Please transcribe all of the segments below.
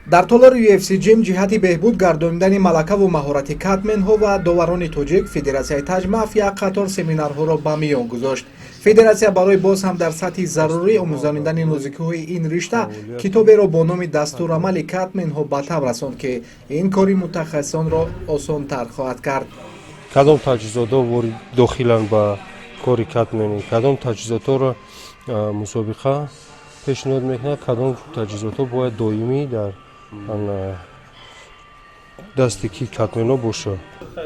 Дар толори UFC Gym ҷиҳати беҳбуд гардонидани малакаву маҳорати катменҳо ва доварони тоҷик федератсияи Таҷмаф як қатор семинарҳоро ба миён гузошт. Федератсия барои боз ҳам дар сатҳи зарурӣ омӯзонидани нозикиҳои ин ришта китоберо бо номи «Дастурамали катменҳо» ба таб расонд, ки ин кори мутахассисонро осонтар хоҳад кард. Кадом таҷҳизотҳо ворид дохиланд ба кори катменӣ, кадом таҷҳизотҳоро мусобиқа пешниҳод мекунад, кадом таҷҳизотҳо бояд доимӣ дар дасти ки катмено бошад.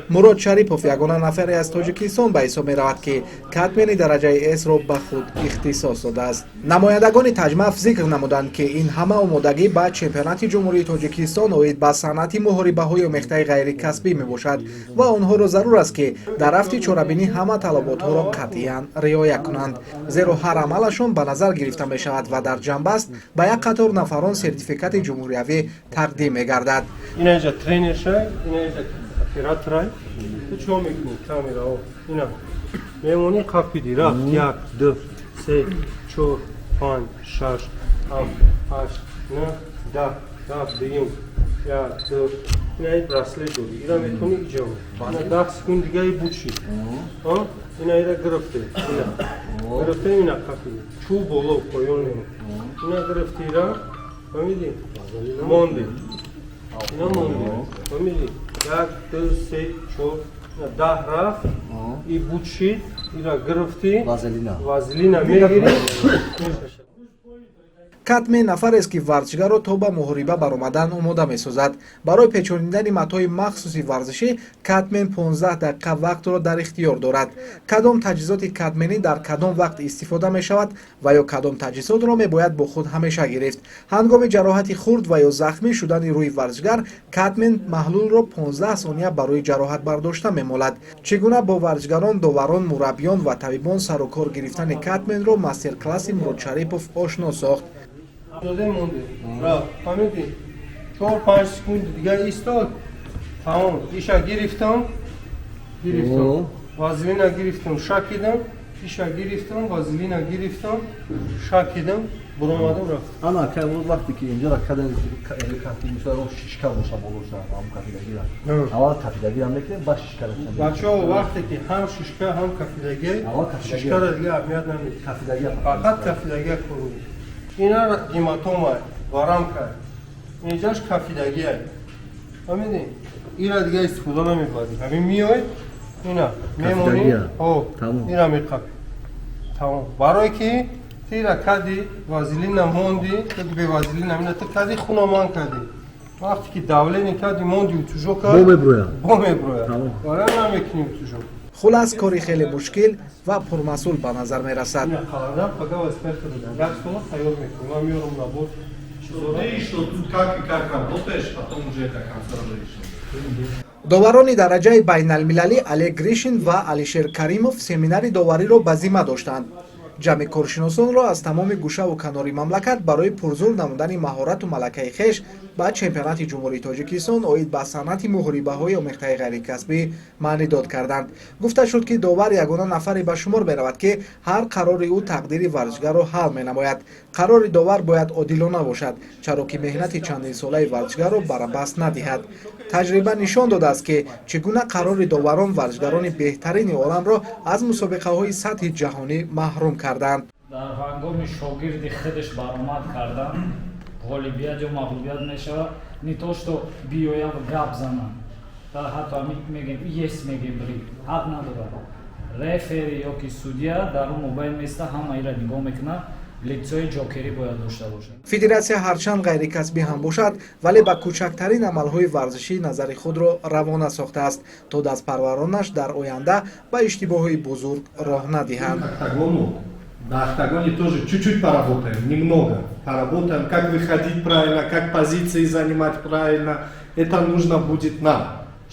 Мурод Шарипов ягона нафаре аз Тоҷикистон ба ҳисоб меравад, ки катмени дараҷаи С-ро ба худ ихтисос додааст. Намояндагони Таҷмаф зикр намуданд, ки ин ҳама омодагӣ ба чемпионати Ҷумҳурии Тоҷикистон оид ба санъати муҳорибаҳои омехтаи ғайрикасбӣ мебошад ва онҳоро зарур аст, ки дар рафти чорабинӣ ҳама талаботҳоро қатъиян риоя кунанд, зеро ҳар амалашон ба назар гирифта мешавад ва дар ҷанбаст ба як қатор нафарон сертификати ҷумҳуриявӣ тақдим мегардад. Инаҷа тренерша, инаҷа операторай. Ту чико мекунӣ? Камерао ина мемонӣ, қапиди, рафт: як, ду, се, чор, панҷ, шаш, ҳафт, ҳашт, нӯҳ, 10. Рафт дуюм: як, ду. Ина браслет дорӣ, ира метавонӣ иҷо. Ина 10 секунд дигаи буд шид. Ина ира гирифте, ина гирифте, ина қапиди, чӯ боло поён мемон. Ина гирифти, ира фаҳмидӣ, монди, ина монди, фаҳмидӣ? Як, ду, се, чор, 10 рафт, и буд шид, ира гирифтӣ. Вазелина. Вазелина мегирӣ. Катмен нафарест, ки варзишгарро то ба муҳориба баромадан омода месозад. Барои печонидани матои махсуси варзишӣ катмен 15 дақиқа вақтро дар ихтиёр дорад. Кадом таҷҳизоти катменӣ дар кадом вақт истифода мешавад ва ё кадом таҷҳизотро мебояд бо худ ҳамеша гирифт, ҳангоми ҷароҳати хурд ва ё захмӣ шудани рӯи варзишгар катмен маҳлулро 15 сония барои ҷароҳат бардошта мемолад, чӣ гуна бо варзишгарон, доварон, мураббиён ва табибон сару кор гирифтани катменро мастер-класси Мурод Шарипов ошно сохт. Доде, монде, рафт, фаҳмидӣ? 4-5 секунд дига истод, тамом. Иша гирифтам, гирифтам, вазелина гирифтам, шакидам, иша гирифтам, вазелина гирифтам, шакидам, буромадам, рафт. Ана кай вақте ки инҷора кадан кафи, мисол, шишка боша, болоша ҳам кафидагира, аввал кафидагира мекунем, баъд шишка. Бачаҳо, вақте ки ҳам шишка, ҳам кафидагӣ, шишкара дига аҳамият намедиҳад. Кафидагия. Фақат кафидагия кор. Ина гематома, варамкай, инҷаш кафидагия, фаҳмидӣ? Ира дига истифода намебарӣ. Ҳамин миёй, ина мемонӣ, ира меқапӣ, тамом. Барое ки тира кади, вазелина монди, бе вазелина ина ту кади, хуна ман кади. Вақте ки давление кади, монди, утюжок бо меброя. Бо меброя, барои намекунӣ утюжок. Хулас, кори хеле мушкил ва пурмасъул ба назар мерасад. Як сола тайёр мекунем, ман меёрам набор. Ты что тут как и как работаешь, потом уже до конца решим. Доварони дараҷаи байналмилалӣ Олег Гришин ва Алишер Каримов семинари довариро ба зимма доштанд. Ҷамъи коршиносонро аз тамоми гӯшаву канори мамлакат барои пурзур намудани маҳорату малакаи хеш ба чемпионати Ҷумҳурии Тоҷикистон оид ба санъати муҳорибаҳои омехтаи ғайрикасбӣ маънидод карданд. Гуфта шуд, ки довар ягона нафаре ба шумор меравад, ки ҳар қарори ӯ тақдири варзишгарро ҳал менамояд. Қарори довар бояд одилона бошад, чаро ки меҳнати чандинсолаи варзишгарро барабас надиҳад. Таҷриба нишон додааст, ки чӣ гуна қарори доварон варзишгарони беҳтарини оламро аз мусобиқаҳои сатҳи ҷаҳонӣ маҳрум карданд. Дар ҳангоми шогирди худаш баромад кардан, ғолибият ё мағлубият мешавад. Не то что биёям, гап занам, ҳатто ҳамин мегем, ес мегем, бри ҳақ надорад. Рефери ё ки судья дар он мобайн места, ҳама ира нигоҳ мекунад, лицои ҷокерӣ бояд дошта бошад. Федератсия ҳарчанд ғайрикасбӣ ҳам бошад, вале ба кӯчактарин амалҳои варзишӣ назари худро равона сохтааст, то дастпарваронаш дар оянда ба иштибоҳҳои бузург роҳ надиҳанд. На октагоне тоже чуть-чуть поработаем, немного поработаем, как выходить правильно, как позиции занимать правильно. Это нужно будет нам,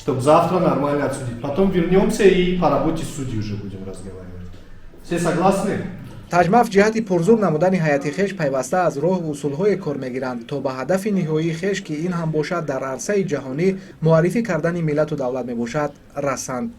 чтобы завтра нормально отсудить. Потом вернемся и по работе судей уже будем разговаривать. Все согласны? Таҷмаф ҷиҳати пурзур намудани ҳайати хеш пайваста аз роҳу усулҳое кор мегиранд, то ба ҳадафи ниҳоии хеш, ки ин ҳам бошад дар арсаи ҷаҳонӣ муаррифӣ кардани миллату давлат мебошад, расанд.